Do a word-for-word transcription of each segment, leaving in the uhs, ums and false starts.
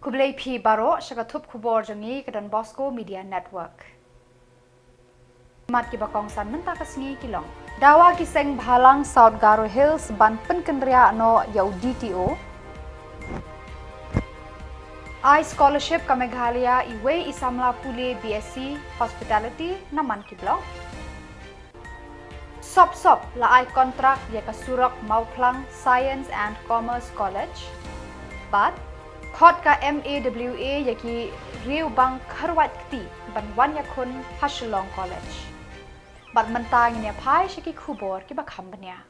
Khublei phi baroh sha ka thup khubor jong ngi ka Don Bosco Media Network. Mat ki ba kongsan mynta ka sngi ki long. Dawa ki seng bhalang South Garo Hills ban pynkynriah noh ïa u D T O. Ai scholarship ka Meghalaya iwei i samla pule B S C Hospitality na man ki block. Sop sop la ai kontrak ïa ka surok Mawphlang Science and Commerce College. Bad khot ka M A W A ïa ki riewbang kharwait kti ban wan ïakhun ha Shillong College. Bad mynta ngin ïa phai sha ki khubor ki ba kham bniah.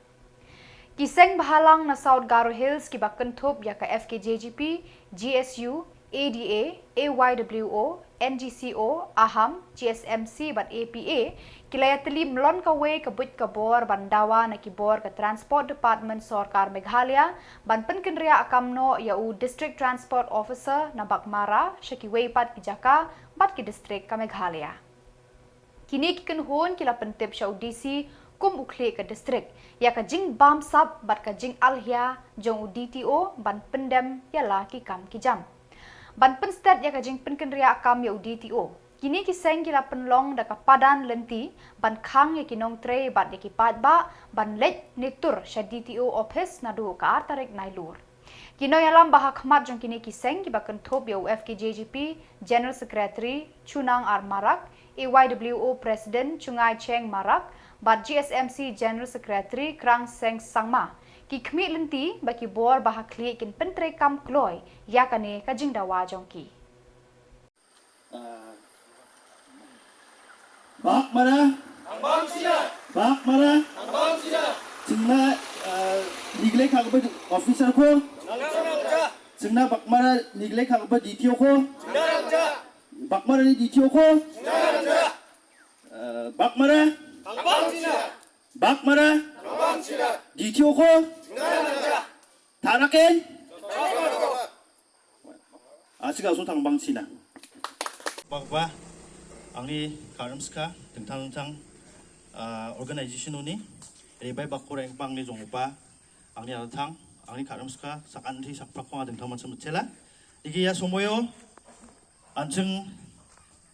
Ki seng bhalang na South Garo Hills ki ba kynthup ïa ka F K J G P, G S U, A D A, A Y W O, N G C O, AHAM, G S M C bad A P A ki la ïatylli mlien kawei ka buit ka bor ban dawa na ki bor ka Transport Department Sorkar Meghalaya ban pynkynriah kam noh ïa u District Transport Officer na Baghmara sha kiwei pat ki jaka bad ki district ka Meghalaya. Kine ki kynhun ki la pyntip sha u D C kum u khlieh ka district ïa ka jingbamsap bad ka jingalhia jong u D T O ban pyndem ïa la ki kam ki jam. Ban pynstet ïa ka jingpynkynriah kam ïa u D T O, kine ki seng ki la pynlong da ka padan lynti ban khang ïa ki nongtrei bad ïa ki paidbah ban leit ne tur sha D T O office naduh ka ar tarik Nailur. Ki nongïalam ba ha khmat jong kine ki seng ki ba kynthup ïa u F K J G P General Secretary Chunang R Marak, A Y W O President Chungai Cheng Marak bad G S M C General Secretary Krang Seng Sangma ki khmih lynti ba ki bor ba ha khlieh kin pyntreikam kloi ïa kane ka jingdawa jong ki. Baghmara. Baghmara. Chingna, uh, neglect ha kaba officer ko. Chingna Baghmara neglect ha kaba D T O ko. Baghmara ni D T O ko. Uh, Baghmara. Baghmara. D T O ko. Taraken. Asika sung tang bang sina. Bakba, angni karam ska, tengtang tengtang, ah, organization uni, ribai bakura yang bang ni jong upa, angni alatang, angni karam ska, sakan ti sakprak kong tengtang macam macela. Iki ya somoyo, anjing,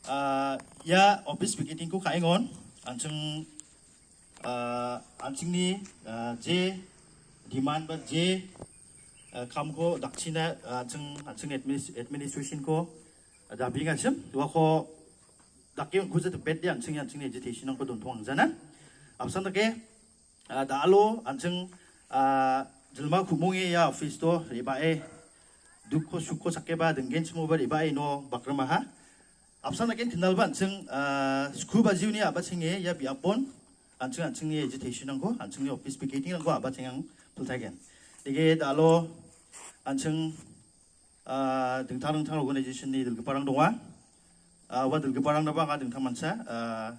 ah, ya office picketing ko kaingon, anjing, ah, anjing ni, ah, je, demand ba je, ah, kam ko dak China, ah, anjing, anjing administ-, administration ko, ah, da bing anjing, dua ko dak yung kuza te bet dia anjing, anjing ni agitation ko don tuang jana. Apsan take, ah, da alo anjing, ah, jelma kumung ya office to, riba e, duk ko suk ko sakke ba, denggen semua ba, riba e no bakrama ha. Apsan akin kendal ba anjing, ah, sku ba jiu ni aba chinge ya bi apon, anjing, anjing ni agitation nangko, anjing ni office picketing nangko aba chingang peltagen. Dige da alo anjing, ah, dengtang dengtang organization ni dil keparang dongwa. Ah, wa dil keparang na ba nga dengtang mansa, ah,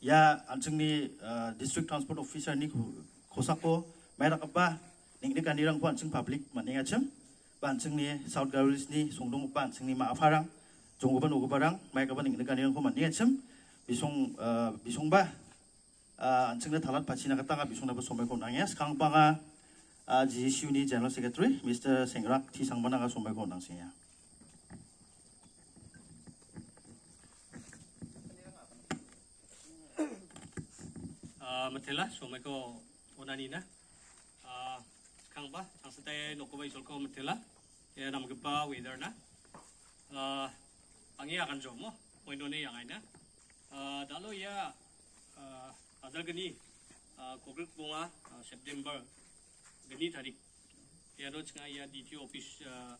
ya anjing ni, ah, district transport officer ni ku-, kosak ko, mai rak ba, ning ni kan ni rang ko anjing public man ning achem. Ba anjing ni South Garo Hills ni sungdong ba anjing ni ma afarang, jong uban ugu barang, mai ka ba ning ni kan ni rang ko man ning achem. Bisong, ah, bisong ba, ah, anjing na thalat pachina kata nga bisong na ba somai ko nang ya, skang ba nga, ah, G S U ni General Secretary, Mister Sengrak T Sangma na nga somai ko nang sing ya. Ah, matela, somai ko onani na. Ah, skang ba, chang setai noko ba isol ko matela. Ya, nam gepa weather na. Ah, angi akan jomo, poin one yang aina. Ah, dalo ya, ah, adal gani, ah, kogrik bunga, ah, September, gani tarik. Ya do chinga ya D T O office, ah,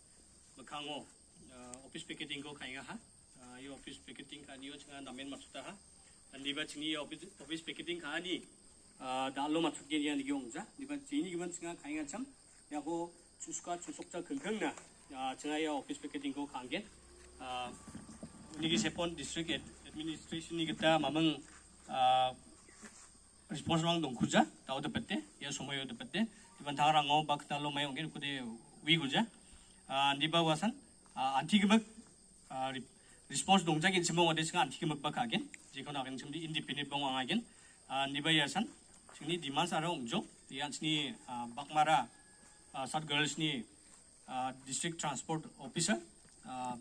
makango, ah, office picketing ko kainga ha. Ah, ya office picketing ka niyo chinga namen masuta ha. Andi ba chingi ya office, office picketing ka ani, ah, dalo masut gen ya ni yong ja. Di ba chini giban chinga kainga cham. Ya ko chuska chusok cha kengkeng na. Ya, chinga ya office picketing ko kanggen. Ah, ni ki sepon district ad-, administration ni kita mamang, ah, response wang dong kuja, tau de pete, ya somoy de pete. Di ban thang rang ngo bak ta lo mai onggen kude wi kuja. Ah, di ba wasan, ah, anti kebek, ah, re-, response dong jagin semong ade singa anti kebek bak agen. Jikon agen sem di independent bong ang agen. Ah, di ba ya san, sini demand sa rong jo, ya sini, ah, Baghmara, ah, South Garo Hills ni, ah, District Transport Officer, Ah,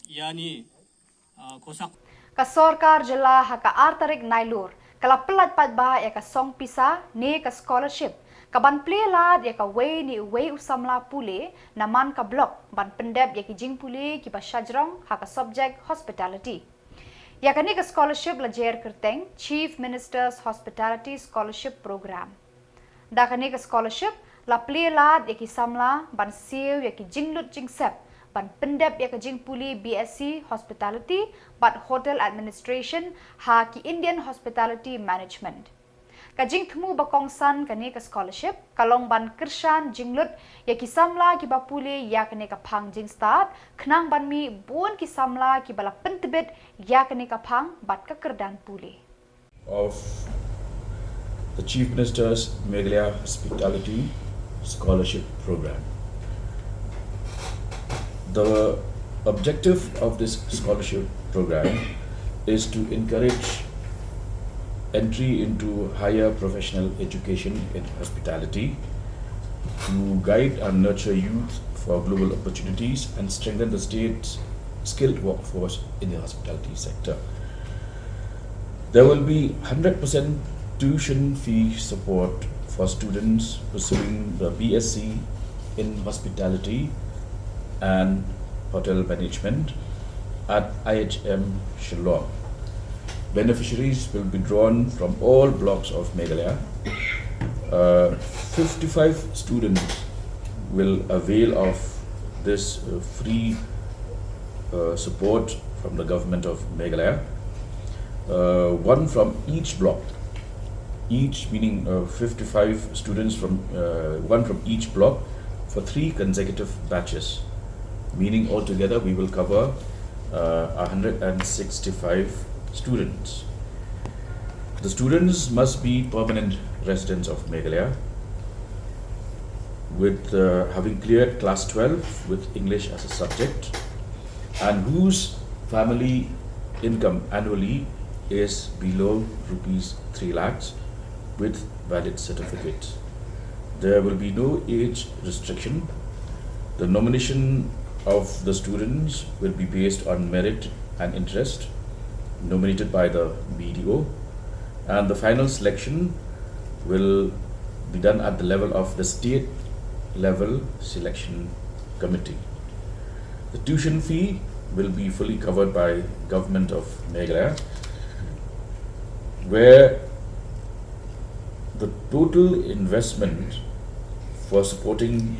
ïa kane, ah, khohsah. Ka sorkar jylla ha ka ar tarik Nailur ka la pyllait paidbah ïa ka song pisa ne ka scholarship kaban plie lad ïa kawei ne uwei u samla pule na man ka block ban pyndep ïa ki jingpule kiba shajrong ha ka subject hospitality. Ïa kane ka scholarship la jer kyrteng Chief Minister's Hospitality Scholarship Programme. Da kane ka scholarship la plie lad ïa ki samla ban siew ïa ki jinglut jingsep ban pyndep ïa ka jingpule B S c Hospitality bad Hotel Administration ha ki Indian Hospitality Management. Ka jingthmu ba kongsan kane ka scholarship ka long ban kyrshan jinglut ïa ki samla kiba pule ïa kane ka phang jingstad, khnang ban mih bun ki samla kiba la pyntbit ïa kane ka phang bad ka kyrdan pule. Of the Chief Minister's Meghalaya Hospitality Scholarship Programme. The objective of this scholarship programme is to encourage entry into higher professional education in hospitality, to guide and nurture youth for global opportunities, and strengthen the state's skilled workforce in the hospitality sector. There will be hundred percent tuition fee support for students pursuing the B S c in Hospitality and Hotel Management at I H M Shillong. Beneficiaries will be drawn from all blocks of Meghalaya. Uh, fifty-five students will avail of this, uh, free, uh, support from the government of Meghalaya. Uh, one from each block, each meaning, uh, fifty-five students from, uh, one from each block for three consecutive batches, meaning altogether we will cover, uh, a hundred and sixty-five students. The students must be permanent residents of Meghalaya, with, uh, having cleared class twelve with English as a subject, and whose family income annually is below rupees three lakhs, with valid certificate. There will be no age restriction. The nomination of the students will be based on merit and interest, nominated by the B D O, and the final selection will be done at the level of the state level selection committee. The tuition fee will be fully covered by Government of Meghalaya, where the total investment for supporting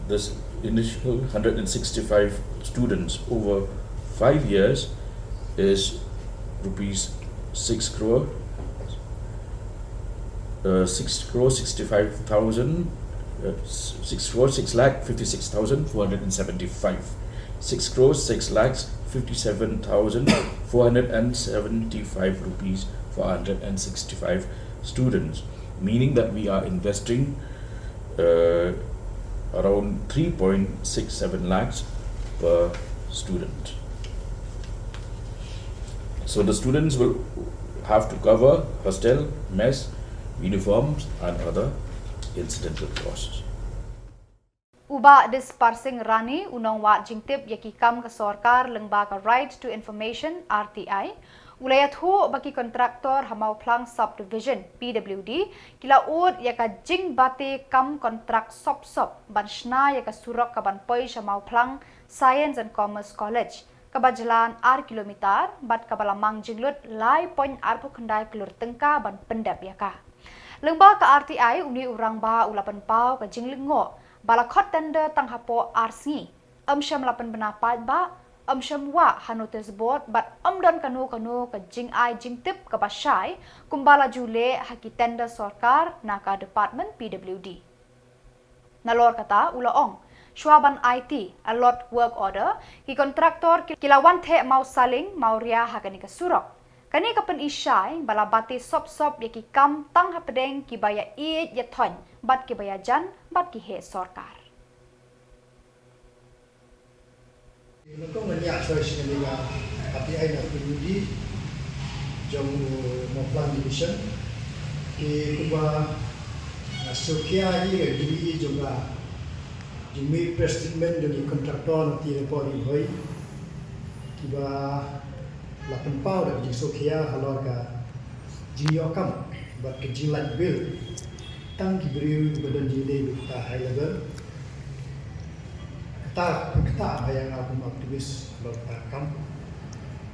this initial hundred and sixty-five students over five years is rupees six crore, uh, six crore sixty-five thousand, uh, s-, six crore six lakh fifty-six thousand four hundred and seventy-five. Six crore six lakhs fifty-seven thousand four hundred and seventy-five rupees for a hundred and sixty-five students, meaning that we are investing, uh, around three point six seven lakhs per student. So the students will have to cover hostel, mess, uniforms and other incidental costs. U Bah Dispar Singh Rani, u nongwad jingtip ïa ki kam ka sorkar lyngba ka Right to Information, R T I, u la ïathuh ba ki kontraktor ha Mawphlang Subdivision, P W D, ki la ud ïa ka jingbate kam kontrak sop sop ban shna ïa ka surok kaban poi sha Mawphlang Science and Commerce College, kaba jlan ar kilometer bad kaba la mang jinglut lai point arphew khyndai klur tyngka ban pyndep ïa ka. Lyngba ka R T I, une u rangbah u la pynpaw ka jinglyngngoh ba la khot tender tang hapoh ar sngi, ym shym la pynbna paidbah, ym shym wah ha notice board bad ym don kano kano ka jingai jingtip kaba shai kumba la ju leh ha ki tender sorkar na ka department P W D. Nalor kata u la ong, shuwa ban aiti allot work order, ki kontraktor ki, ki la wan theh Mawsaling, Mawria ha kane ka surok. Kane ka pyni shai ba la bate sop sop ïa ki kam tang hapdeng kiba ïa ïeit ïa thoiñ bad kiba ïajan bad ki heh sorkar. Nyngkong ngan ïa shuwa shisha ïa ka R T I na P W D jong u Mawphlang Division. Ki kumba, ah, shuwa ïa ka D V E jong ka Jingmih press statement jong ki contractor na Ri Bhoi kiba la pynpaw da ka jingsngewkhia halor ka jingïoh kam bad ka jinglait bill tang ki briew kiba don jingdei bad ka high level. Kata, kata ba ïa nga kum activist halor kata ka kam.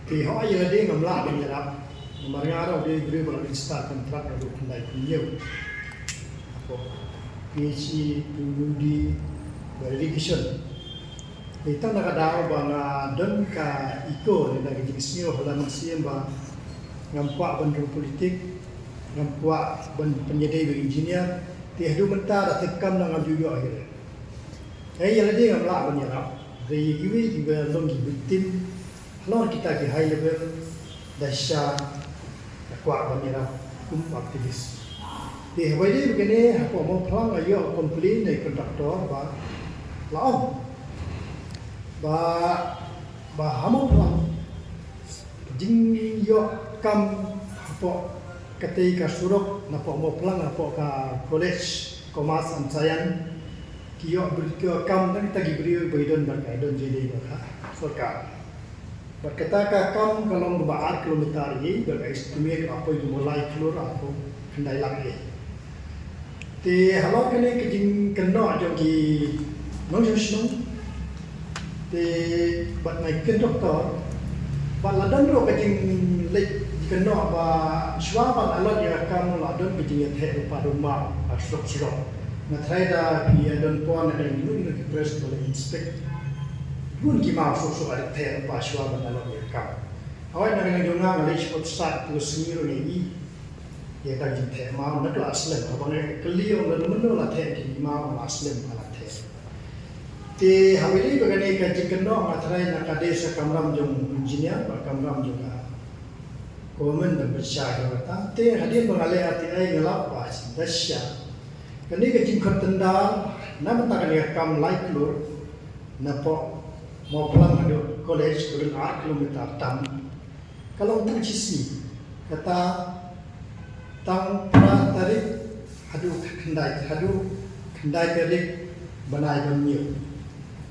Te hooid ïa lade ngam lah ban ïarap. Namar nga ruh dei briew ba la register contract naduh khyndai phew hynñiew. Hapoh P H E, P W D, bad irrigation. Te tang na ka daw ba nga don ka ego ne da ka jingsngew ha la mynsiem ba ngam kwah ban rung politik, ngam kwah ban pynïadei bad engineer. Te haduh mynta da tip kam na ngam ju ïoh hi re. Te ïa lade ngam lah ban ïarap. Hynrei ïa kiwei kiba long ki victim halor kita ki high level, da shisha nga kwah ban ïarap kum activist. Te haba ïadei bad kane, hapoh Mawphlang nga ïoh complain na i contractor ba la ong ba, ba ha Mawphlang jingïoh kam hapoh katei ka surok napoh Mawphlang, hapoh ka College Commerce and Science, ki ïoh bri-, ki ïoh kam na kita ki briew ba ki don bad ka, don jingdei bad ka sorkar. Bad kata ka kam ka long kaba ar kilometer ïa, bad ka estimate ka poi kumba lai klur arphew khyndai lak ïa. Te halor kane ka jingkynnoh jong ki nongshong shnong, te bad na ki contractor, bad la don ruh ka jingleit jingkynnoh ba shuwa ban allot ïa ka kam la don ka jingïatheh lypa da u maw ha surok surok. Nga tharai da phi ïa don por na ka liang jong ki press ba la inspect. Bun ki maw surok surok la theh lypa shuwa ban allot ïa ka kam. Hooid na ka liang jong nga, nga leit shaphang sat, pynlong sngi ruh nga ïohi ïa ka jingtheh maw na ka la slem. Haba nga kylli ong lada mynno la theh ki maw, la slem ha la theh. Te haba ïadei bad kane ka jingkynnoh, nga tharai na ka dei sa kamram jong engineer bad kamram jong ka government ban pynshai ïa kata. Te hadien ba nga leh R T I nga lap ba da shisha kane ka jingkhot tender na bynta kane ka kam lai klur napoh Mawphlang haduh college, ka don ar kilometer tam. Ka long tang shi sngi, kata tang phra tarik haduh khyndai, haduh khyndai tarik bnai ba hynñiew.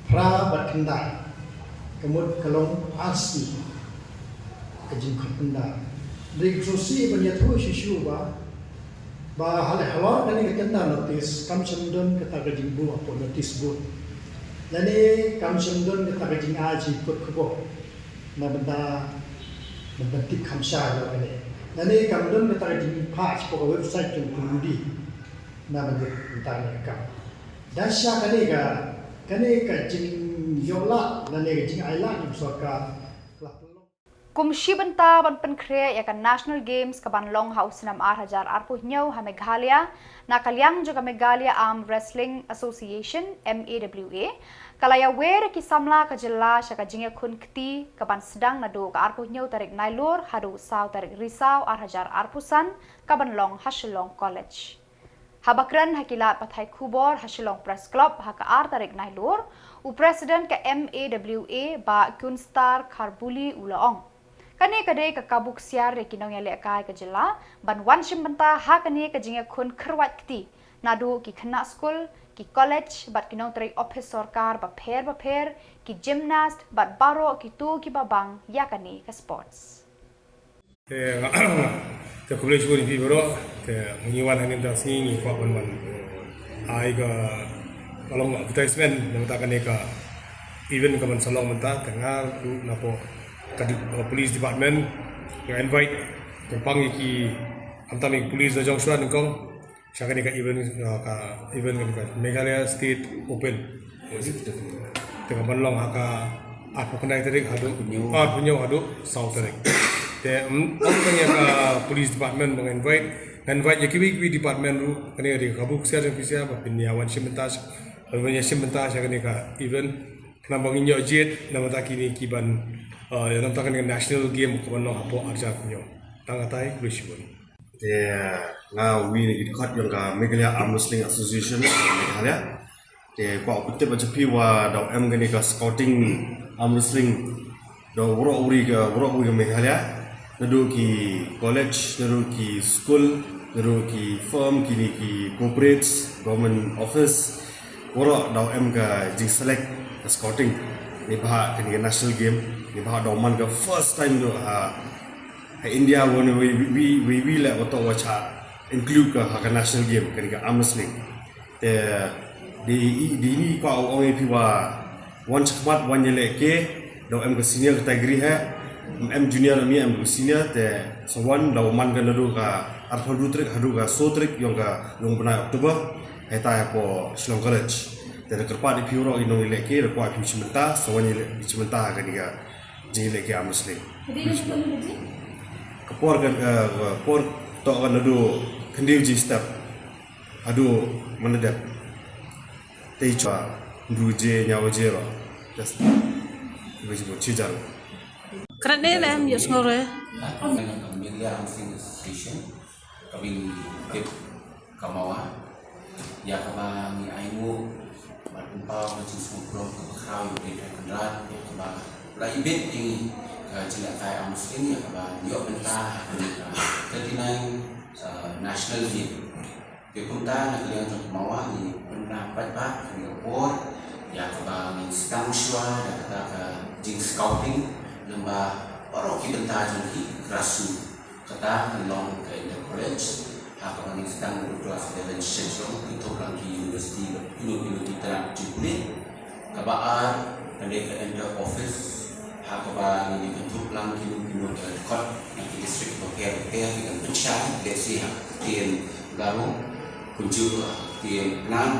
Phra bad khyndai, ka mut ka long ar sngi ka jingkhot tender. Hynrei nga sngewsih ban ïathuh shuh shuh ba, ba halor kane ka tender notice kam shym don kata ka jingbuh hapoh notice board, lane kam shym don kata ka jingai jingkut khubor na bynta, na bynta tip kham shai ïa kane, lane kam don kata ka jingphah shapoh ka website jong P W D na bynta, bynta kane ka kam. Da shisha kane ka, kane ka jingïoh lah lane ka jingai lah jong sorkar ka la pynlong. Kum shi bynta ban pynkhreh ïa ka National Games kaban long ha u snem ar hajar arphew hynñiew ha Meghalaya, na ka liang jong ka Meghalaya Arm Wrestling Association, M A W A, ka la ïawer ïa ki samla ka jylla sha ka jingïakhun kti kaban sdang naduh ka arphew hynñiew tarik Nailur haduh saw tarik Risaw ar hajar arphew san, kaban long ha Shillong College. Haba kren ha ki lad pathai khubor ha Shillong Press Club ha ka ar tarik Nailur, u President ka M A W A, Bah Kunstar Kharbuli, u la ong, kane ka dei ka kabu ksiar ïa ki nongïalehkai ka jylla ban wan shim bynta ha kane ka jingïakhun kyrwat kti naduh ki khynnah skul, ki college bad ki nongtrei ophis sorkar bapher bapher, ki gymnast bad baroh kito kiba bang ïa kane ka sports. Te nga, te khublei shibun ïa phi baroh. Te ngi wan hangne mynta ka sngi, ngi kwah ban wan ai ka, ka long advertisement na bynta kane ka event kaban sa long mynta. Te nga ruh napoh ka di-, uh, police department nga invite, kyrpang ïa ki, khamtam ïa ki police na jong shuwa nyngkong sha kane ka event, uh, ka event kane ka Meghalaya State Open. Te kaban long ha ka arphew khyndai tarik haduh, arphew hynñiew haduh saw tarik. Te, mm, ong kane ka police department ba nga invite, nga invite ïa kiwei kiwei department ruh, kane ka dei ka kabu ksiar jong phi shisha ba phin ïa wan shim bynta, ba phin ïa shim bynta sha kane ka event. Khnang ba ngin ïoh jied na bynta kine kiban, uh, ïa na bynta kane ka national game kaban long hapoh arhajar hynñiew. Tang katei, khublei shibun. Te nga uwei na ki dkhot jong ka Meghalaya Arm Wrestling Association Meghalaya. Te kwah pyntip ba jong phi wa da em kane ka scouting arm wrestling da waroh uwei ka, waroh uwei ka Meghalaya. Naduh ki college, naduh ki school, naduh ki firm, kine ki corporates, government office. Waroh daw em ka jingselect ka scouting neibhah kane ka national game, neibhah daw man ka first time ruh ha, ha India, wan wei wei wei wei leh wato wa cha include ka ha ka national game kane ka arm wrestling. Te di di ni kwah ong ïa phi wa wan shakhmat wan ïalehke, daw em ka senior category hi, em junior, em em ka senior, te sa wan daw man ka naduh ka arphew hynriew tarik haduh ka saw tarik yong ka, yong bnai October, heta hapoh Shillong College. Te da kyrpad ïa phi waroh i nongïalehke, da kwah ïa phi chimbynta, sa wan ïaleh chimbynta ha kane ka jingïalehke arm wrestling. Ka por ka, eh, ka por to ka naduh khyndiat baje step haduh mynta dep. Te i chwa hynriew baje, hynñiew baje ruh. Just hynriew baje, chijar. Kren ne lem, yes, ngore. Ka Meghalaya Arm Wrestling Association, ka bym tip ka mawa. Ïa kaba ngi ainguh bad pynpaw ka jingsngewkhraw kaba khraw ïa u Dei Kynrad, ïa kaba la ibit ïa ngi ka jingïalehkai arm wrestling, ïa kaba ngi ïoh bynta ha kane ka thirty-nine, uh, National Game. Te kumta na ka liang jong ka mawa ngi pynbna paidbah ha kane ka por ïa kaba ngin sdang shuwa da kata ka jingscouting lyngba baroh ki bynta jong ki, grassroot. Kata kan long ka inter college ha kaba ngin sdang naduh klas eleven shen shuwa, kynthup lang ki university bad kino kino ki tnat jingpule. Kaba ar, ka dei ka inter office, ha kaba ngi kynthup lang kino kino ki dkhot na ki district bapher bapher, ki kan pynshai, let's say ha ka ktien Garo, kumjuh ha ka ktien Pnar,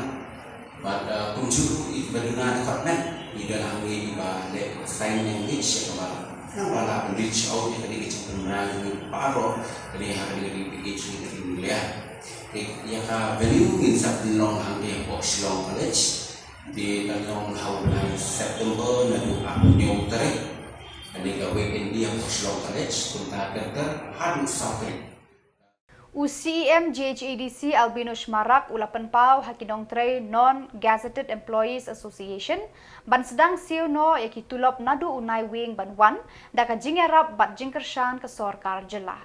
bad, uh, kumjuh ruh i ba duna dkhot met, i don hangne i ba leh sign language, ïa kaba nang ba la pyn reach out ïa ka dei ka jingpynbna jong ngi baroh, ka dei ha ka dei ka dei ka dei ka dei ka dei. Ïa ka venue ngin sa pynlong hangne hapoh Shillong College. Te kan long ha u bnai September naduh arphew hynñiew tarik. Kane ka weekend ïa ka Shillong College, kumta ter ter haduh saw tarik. U C E M G H A D C Albinus Marak u la pynpaw ha ki nongtrei Non Gazetted Employees Association ban sdang siew noh ïa ki tulop naduh u Naiwieng ban wan, da ka jingïarap bad jingkyrshan ka sorkar jylla.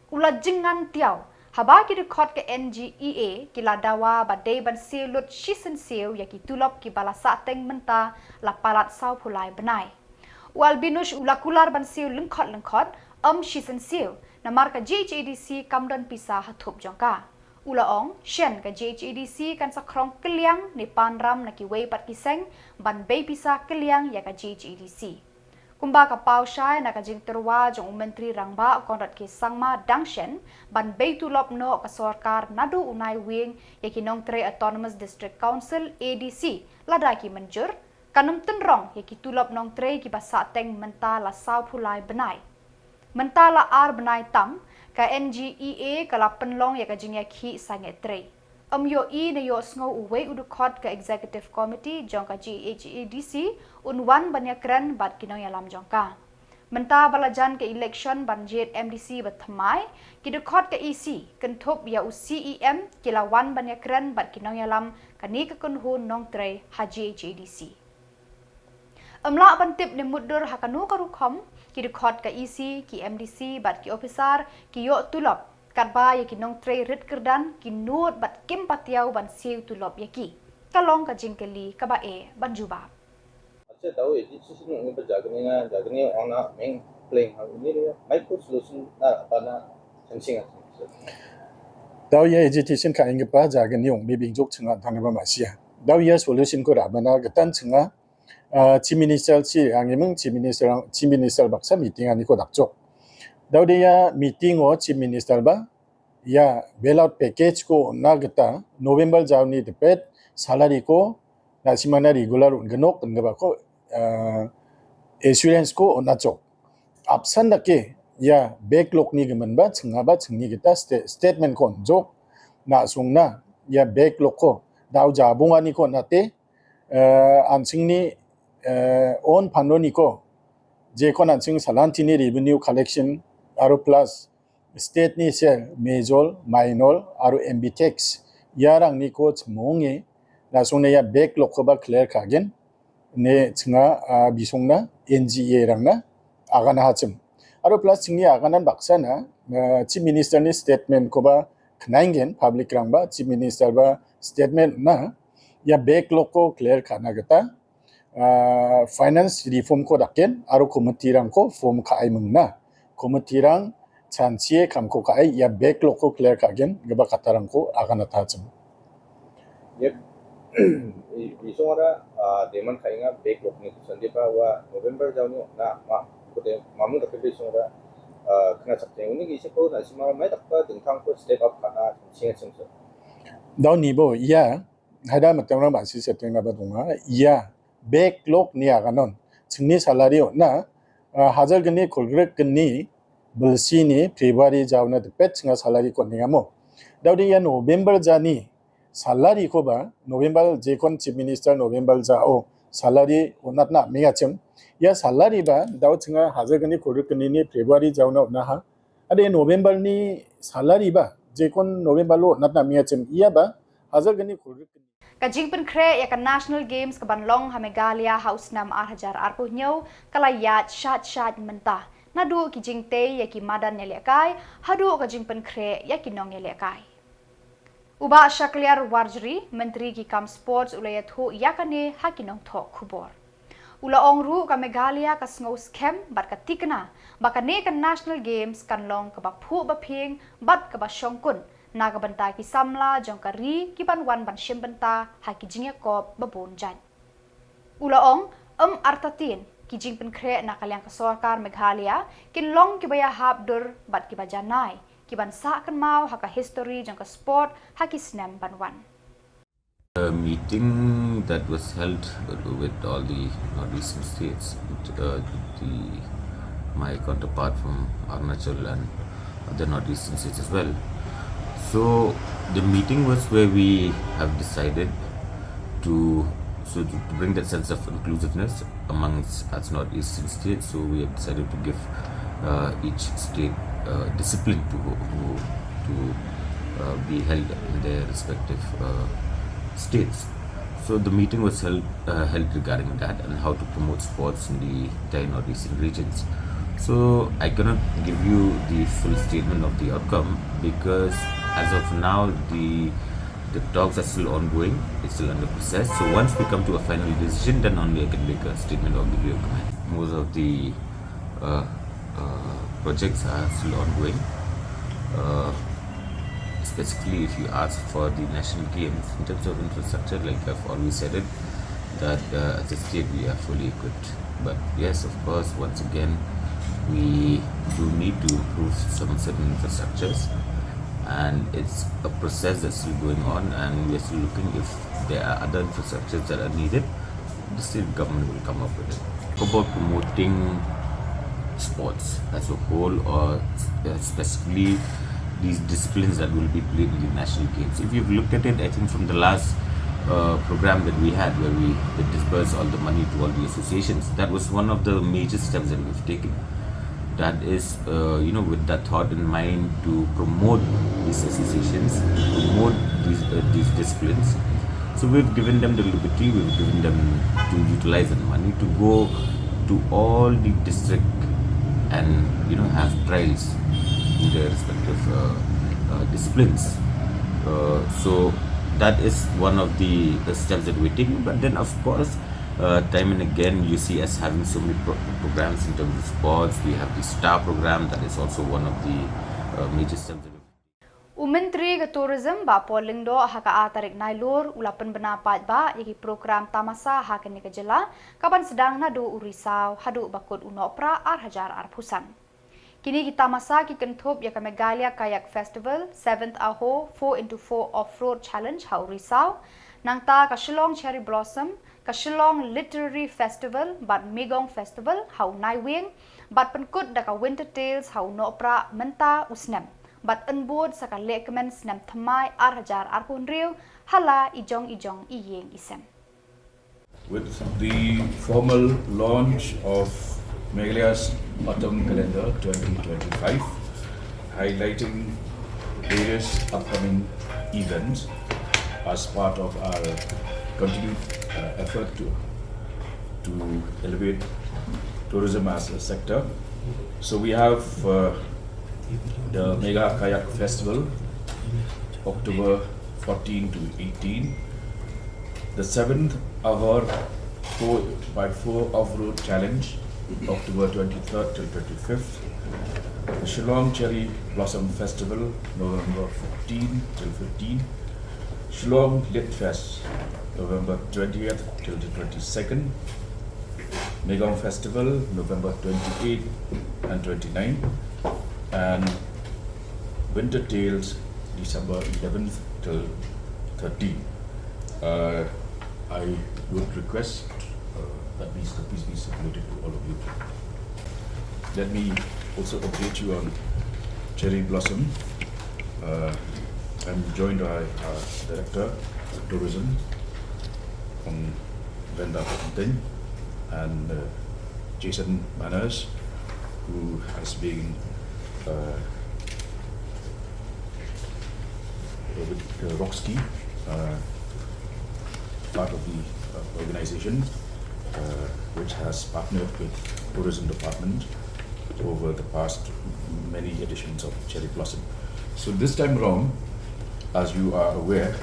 U la jingngeit tiaw, haba ki dkhot ka N G E A ki la dawa ba dei ban siew lut shisien siew ïa ki tulop kiba la sahteng mynta la palat sawphew lai bnai. U Albinus u la kular ban siew lyngkhot lyngkhot, ym shisien siew, namar ka G H A D C kam don pisa ha thup jong ka. U la ong, shen ka G H A D C kan sa khrong kylliang ne pan ram na kiwei pat ki seng ban bei pisa kylliang ïa ka G H A D C. Kumba ka paw shai na ka jingtyrwa jong u Myntri Rangbah Conrad K Sangma dang shen ban bei tulop noh ka sorkar naduh u Naiwieng ïa ki nongtrei Autonomous District Council, A D C, lada ki mynjur, kan ym tynrong ïa ki tulop nongtrei kiba sahteng mynta la sawphew lai bnai. Mynta la ar bnai tam, ka N G E A ka la pynlong ïa ka jingïakhih sangeh trei. Ym ïohi ne ïohsngew uwei u dkhot ka Executive Committee jong ka G H A D C un wan ban ïakren bad ki nongïalam jong ka. Mynta ba la jan ka election ban jied M D C ba thymmai, ki dkhot ka E C, kynthup ïa u C E M, ki la wan ban ïakren bad ki nongïalam kane ka kynhun nongtrei ha G H A D C. Ym lah ban tip ne mutdur ha kano ka rukom, ki dkhot ka E C, ki M D C bad ki ophisar ki ïoh tulop, katba ïa ki nongtrei rit kyrdan ki nud bad kim patiaw ban siew tulop ïa ki. Ka long ka jingkylli kaba eh ban jubab. Acha, daw agitation ngi ba jagni na, jagni ong na meng pleng ha ini dia. Micro solution na bana sensing. Daw ïa agitation ka ing ba jagni ong me bing jok chenga thang ba masia. Daw ïa solution ko ra bana ketan chenga, ah, Chief Minister chi ang imeng Chief Minister, Chief Minister baksa meeting ani ko dak jok. Daw dia meeting o Chief Minister ba ïa bailout package ko na kata November jaw ni depet salary ko na simana regular un genok un gaba ko, eh, assurance ko na chok. Apsan da ke ïa backlog ni gemen ba chenga ba chengi kita sta-, statement ko jok na sung na ïa backlog ko daw jabung ani ko na te, eh, ansing ni, eh, on pando ni ko je ko ansing salanti ni revenue collection aro plus state ni sel major, minor, aro M B tax. Ïa rang ni ko chmong e, na sung ne ïa backlog ko ba clear ka gen. Ne chenga, ah, bisung na N G A rang na, agan ha chem. Aro plus chingi agan nan baksa na, ah, Chief Minister ni statement ko ba khnang gen, public rang ba, Chief Minister ba statement na, Ïa backlog ko clear kha na kata, ah, finance reform ko da khein, aro committee rang ko form kha ai mynta. Committee rang chansie kam ko kha ai, ïa backlog ko clear kha khein, kaba kata rang ko akan ata chim. Yep. I, i song ada, ah, demand kha nga backlog ni kusan di ba wa November jauh ni na ma, ko de mamu tak di song ada, ah, kena sak teng uni ki seko na sima mai tak pa tentang ko step up kana singa sing so. Dau ni bo, ïa, hada matang rang ba si setting na ba dunga, ïa, backlog ni akan on. Chingni salary o na, ah, hajar kani kulgrik kani, belsi ni, February jauh na depet singa salary ko ni ngamo. Dau di ïa November jani, salary ko ba, November jekon Chief Minister November ja o, salary o nat na mi achim. Ïa salary ba, dau singa hajar kani kulgrik kani ni February jauh na na ha. Ade November ni salary ba, jekon November lo nat na mi achim. Ïa ba, hajar kani kulgrik kani. Ka jingpynkhreh ïa ka National Games kaban long ha Meghalaya ha u snem ar hajar arphew hynñiew, ka la ïaid shait shait mynta. Naduh ki jingtei ïa ki madan ïalehkai, haduh ka jingpynkhreh ïa ki nongïalehkai. U Bah Shakliar Warjri, Myntri ki kam sports u la ïathuh ïa kane ha ki nongthoh khubor. U la ong ruh ka Meghalaya ka sngew skhem bad ka tikna ba kane ka National Games kan long kaba phuh ba phieng bad kaba shongkun na ka bynta ki samla jong ka ri kiban wan ban shim bynta ha ki jingïakop ba bun jait. U la ong, em artatien, ki jingpynkhreh na ka liang ka sorkar Meghalaya kin long kiba ïahap dur bad kiba janai, kiban sah kynmaw ha ka history jong ka sport ha ki snem ban wan. A meeting that was held with all the northeastern states, uh, the, my counterpart from Arunachal and other northeastern states as well. So the meeting was where we have decided to, so to, to bring that sense of inclusiveness amongst us northeastern states. So we have decided to give, uh, each state, uh, discipline to, to, to, uh, be held in their respective, uh, states. So the meeting was held, uh, held regarding that and how to promote sports in the entire northeastern regions. So I cannot give you the full statement of the outcome because as of now the the talks are still ongoing. It's still under process. So once we come to a final decision, then only I can make a statement or give you a comment. Most of the, uh, uh, projects are still ongoing. Uh, specifically, if you ask for the national games, in terms of infrastructure, like I've always said it, that, uh, as a state we are fully equipped. But yes, of course, once again, we do need to improve some certain infrastructures, and it's a process that's still going on, and we're still looking if there are other infrastructures that are needed. The state government will come up with it. About promoting sports as a whole, or, uh, specifically these disciplines that will be played in the national games. If you've looked at it, I think from the last, uh, program that we had, where we disbursed all the money to all the associations, that was one of the major steps that we've taken. That is, uh, you know, with that thought in mind to promote these associations, to promote these, uh, these disciplines. So we've given them the liberty, we've given them to utilize that money to go to all the district and, you know, have trials in their respective, uh, uh, disciplines. Uh, so that is one of the, the steps that we're taking. But then, of course, uh, time and again, you see us having so many pro- programs in terms of sports. We have the STAR program, that is also one of the, uh, major steps that we're U Myntri ka Tourism, Bah Paul Lyngdoh, ha ka ar tarik Nailur u la pynbna paidbah ïa ki program tamasa ha kane ka jylla, kaban sdang naduh u Risaw haduh ba kut u Nohprah ar hajar arphew san. Kine ki tamasa ki kynthup ïa ka Meghalaya Kayak Festival, Seventh Aho four into four Off-Road Challenge ha u Risaw, nangta ka Shillong Cherry Blossom, ka Shillong Literary Festival bad Magong Festival ha u Naiwieng, bad pynkut da ka Winter Tales ha u Nohprah mynta u snem, bad yn bud sa ka lehkmen snem thymmai ar hajar arphew hynriew ha la i jong i jong i ïing i sem. With the formal launch of Meghalaya's Autumn Calendar twenty twenty-five, highlighting various upcoming events as part of our continued, uh, effort to, to elevate tourism as a sector. So we have, uh, the Megha Kayak Festival, October fourteen to eighteen. The seventh Ahor four by four Off-Road Challenge, October twenty-third till twenty-fifth. The Shillong Cherry Blossom Festival, November fourteen till fifteen. Shillong Lit Fest, November twentieth till the twenty-second. Megong Festival, November twenty-eighth and twenty-ninth. And Winter Tales, December eleventh till thirteenth. Uh, I would request uh, that these copies be circulated to all of you. Let me also update you on Cherry Blossom. Uh, I'm joined by our Director of Tourism, Kong Venda Patinteng, and uh, Jason Manners, who has been uh, with uh, Roxkey, uh, part of the uh, organization, uh, which has partnered with Tourism Department over the past many editions of Cherry Blossom. So this time around, as you are aware,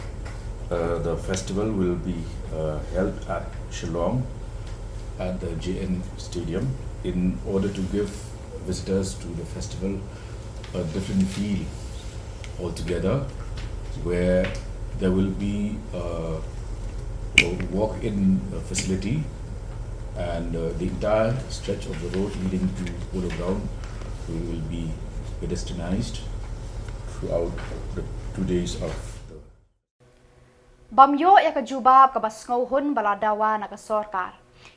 uh, the festival will be uh, held at Shillong at the J N Stadium in order to give visitors to the festival a different feel altogether, where there will be uh, a walk-in uh, facility, and uh, the entire stretch of the road leading to Polo Ground will, will be pedestrianized throughout the two days of the Bym ïoh ïa ka jubab kaba sngewhun ba la dawa na ka sorkar.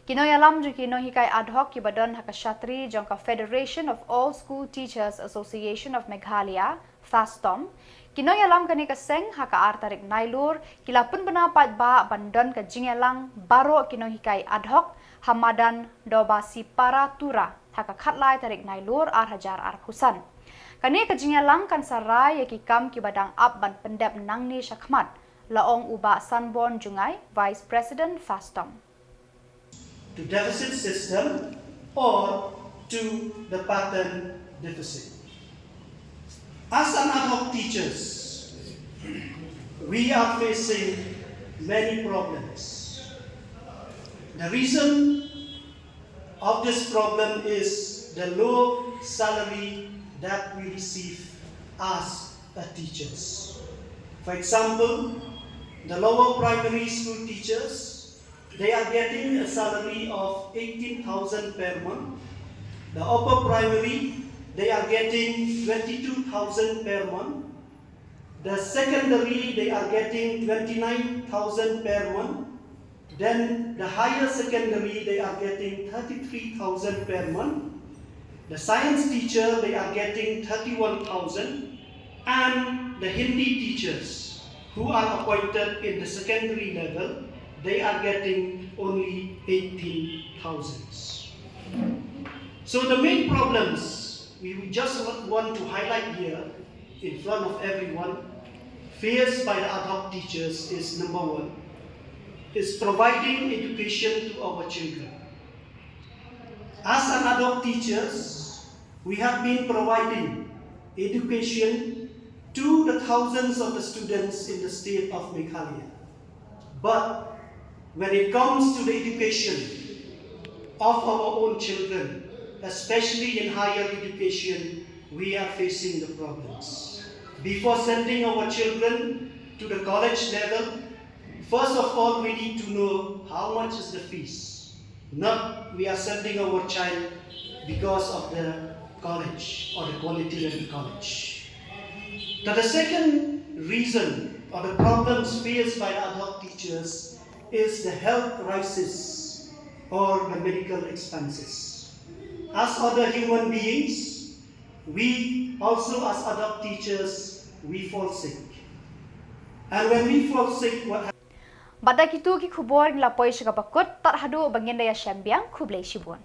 Ki nongïalam jong ki nonghikai ad hoc kiba don ha ka shatri jong ka Federation of All School Teachers Association of Meghalaya, FASTOM, ki nongïalam kane ka seng ha ka ar tarik Nailur ki la pynbna paidbah ban don ka jingïalang baroh ki nonghikai ad hoc ha madan Dobasipara Tura ha ka khatlai tarik Nailur ar hajar arphew san. Kane ka jingïalang kan sa rai ïa ki kam kiba dang ap ban pyndep nangne shakhmat, la ong u Bah Sanborn Jngai, Vice President FASTOM. To deficit system or to the pattern deficit. As an ad hoc teachers, we are facing many problems. The reason of this problem is the low salary that we receive as a teachers. For example, the lower primary school teachers, they are getting a salary of eighteen thousand per month. The upper primary, they are getting twenty-two thousand per month. The secondary, they are getting twenty-nine thousand per month. Then the higher secondary, they are getting thirty-three thousand per month. The science teacher, they are getting thirty-one thousand. And the Hindi teachers who are appointed in the secondary level, they are getting only eighteen thousand. So the main problems we would just wa- want to highlight here in front of everyone faced by the ad hoc teachers is number one, is providing education to our children. As an ad hoc teachers, we have been providing education to the thousands of the students in the state of Meghalaya. But when it comes to the education of our own children, especially in higher education, we are facing the problems. Before sending our children to the college level, first of all, we need to know how much is the fees. Not we are sending our child because of the college or the quality of the college. Now, the second reason or the problems faced by ad hoc teachers is the health crisis or the medical expenses. As other human beings, we also as ad hoc teachers, we fall sick. And when we fall sick, what Bad da kitu ki khubor ngi la poi sha kaba kut, tad haduh ba ngin da ïashem biang, khublei shibun.